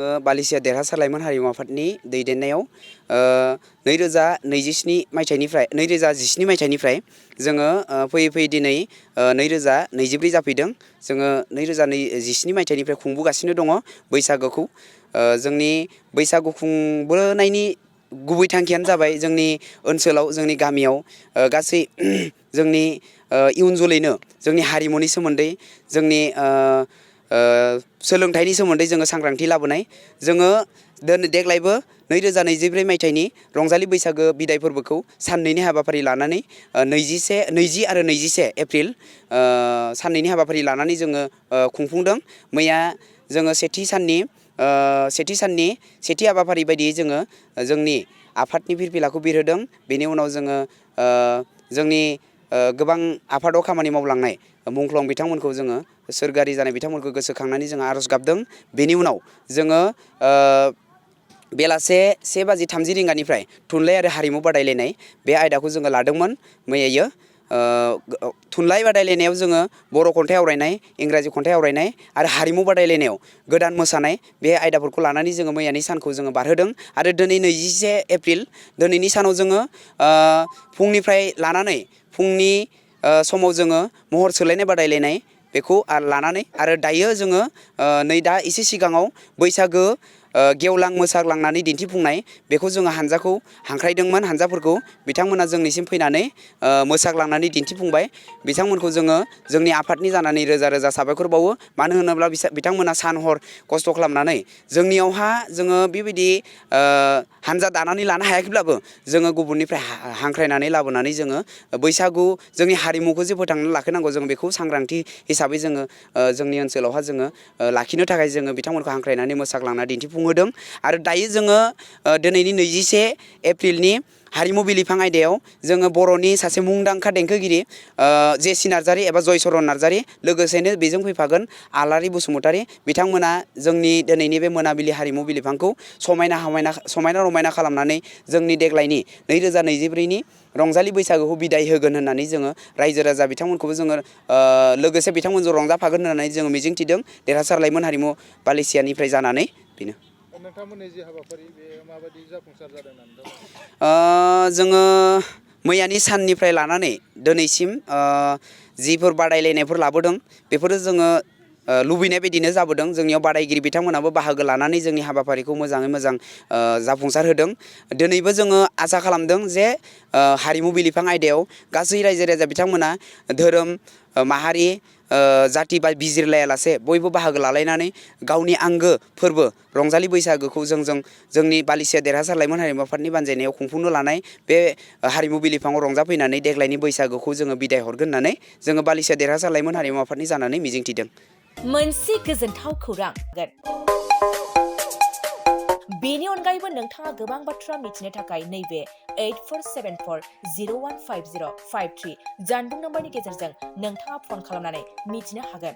जोङो बालिसिया देरहासार लाइमोन हारिमु आफादनि दैदेननायाव 2027 मायथाइनिफ्राय जोङो फैयै दिनै 2024 जाफैदों। जोङो 2017 मायथाइनिफ्राय खुंबोगासिनो दङ बैसागोखौ। जोंनि बैसागु खुंबोनायनि गुबै थांखियानो जाबाय जोंनि ओनसोलाव जोंनि गामियाव गासै जोंनि इयुन जोलैनो जोंनि हारिमुनि सोमोन्दै जोंनि सोलोंथाइनि सोमोन्दै जोङो सांग्रांथि लाबोनाय। जोङो देग्लायबो 2024 मायथाइनि रंजालि बैसागो बिदाय फोरबोखौ साननैनि हाबाफारि लानानै 20 आरो 21 एप्रिल साननैनि हाबाफारि लानानै जोङो खुंफुंदों। मैया जोङो सेथि हाबाफारि बायदियै जोङो जोंनि आफादनि फिरफिलाखौ बिरहोदों। बेनि उनाव जोङो जोंनि गोबां आफादाव खामानि मावलांनाय मुंख्लं बिथांमोनखौ जोङो सोरगोआरि जानाय बिथांमोनखौ गोसोखांनानै जोङो आर'ज गाबदों। बेनि उनाव जोङो बेलासे 1:30 थुनलाइ आरो हारिमु बादायलायनाय बे आयदाखौ जोङो लादोंमोन मैयायो। थुनलाइ बादायलायनायाव जोङो बर' खन्थाइ आवरायनाय, इंराजि खन्थाइ आवरायनाय आरो हारिमु बादायलायनायाव गोदान मोसानाय बे आयदाफोरखौ लानानै जोङो मैयानि सानखौ जोङो बारहोदों। आरो दिनै 21 एप्रिल दिनैनि सानाव जोङो फुंनिफ्राय लानानै फुंनि समाव जोङो महर सोलायनाय बादायलायनाय बेखौ लानानै आरो दायो जोङो नै दा एसे सिगाङाव बैसागो गेवलां मोसाग्लांनानै दिन्थिफुंनाय बेखौ जोङो हानजाखौ हांख्रायदोंमोन। हानजाफोरखौ बिथांमोना जोंनिसिम फैनानै मोसाग्लांनानै दिन्थिफुंबाय। बिथांमोनखौ जोङो जोंनि आफादनि जानानै रोजा रोजा साबायखर बावो। मानो होनोब्ला बिथांमोना सान हर खस्थ' खालामनानै जोंनियावहा जोङो बेबायदि हानजा दानानै लानो हायाखैब्लाबो जोङो गुबुननिफ्राय हांख्रायनानै लाबोनानै जोङो बैसागु जोंनि हारिमुखौ जे फोथांनानै लाखिनांगौ जों बेखौ सांग्रांथि हिसाबै जोङो जोंनि ओनसोलावहा जोङो लाखिनो थाखाय जोङो बिथांमोनखौ हांख्रायनानै मोसाग्लांना दिन्थिफुंहोदों। आरो दायो जोङो दिनैनि 21 एप्रिलनि हारिमु बिलिफां आयदायाव जोङो बर'नि सासे मुंदांखा देंखोगिरि जेसि नार्जारि एबा जयचरन नार्जारि लोगोसेनो बेजों फैफागोन आलारि बसुमतारि बिथांमोना जोंनि दिनैनि बे मोनाबिलि हारिमु बिलिफांखौ समायना रमायना खालामनानै जोंनि देग्लायनि 2024नि रंजालि बैसागोखौ बिदाय होगोन होननानै जोङो रायजो राजा बिथांमोनखौबो जोङो लोगोसे बिथांमोनजों रंजाफागोन होननानै जोङो मिजिंथिदों। देरहासार लाइमोन हारिमु बालिसियानिफ्राय जानानै बेनो। नोंथांमोननि जि हाबाफारि बे माबायदि जाफुंसार जादों होननानै नोंथाङा सानो? जोङो मैयानि साननिफ्राय लानानै दिनैसिम जिफोर बादायलायनायफोर लाबोदों बेफोरो जोङो लुबैनाय बायदिनो जाबोदों। जोंनियाव बादायगिरि बिथांमोनाबो बाहागो लानानै जोंनि हाबाफारिखौ मोजाङै मोजां जाफुंसार होदों। दिनैबो जोङो आसा खालामदों जे हारिमु बिलिफां आयदायाव गासै रायजो राजा बिथांमोना धोरोम माहारि जाति बा बिजिरलायालासे बयबो बाहागो लालायनानै गावनि आंगो फोरबो रंजालि बैसागोखौ जोंनि बालिसिया देरहासार लाइमोन हारिमु आफादनि बानजायनायाव खुंफुंनो लानाय बे हारिमु बिलिफाङाव रंजाफैनानै देग्लायनि बैसागोखौ जोङो बिदाय हरगोन होननानै जोङो बालिसिया देरहासार लाइमोन हारिमु आफादनि जानानै मिजिंथिदों। मोनसे गोजोनथाव खौरां। बेनि अनगायैबो नोंथाङा गोबां बाथ्रा मिथिनो थाखाय नैबे 8474015053 जानबुं नम्बरनि गेजेरजों नोंथाङा फन खालामनानै मिथिनो हागोन।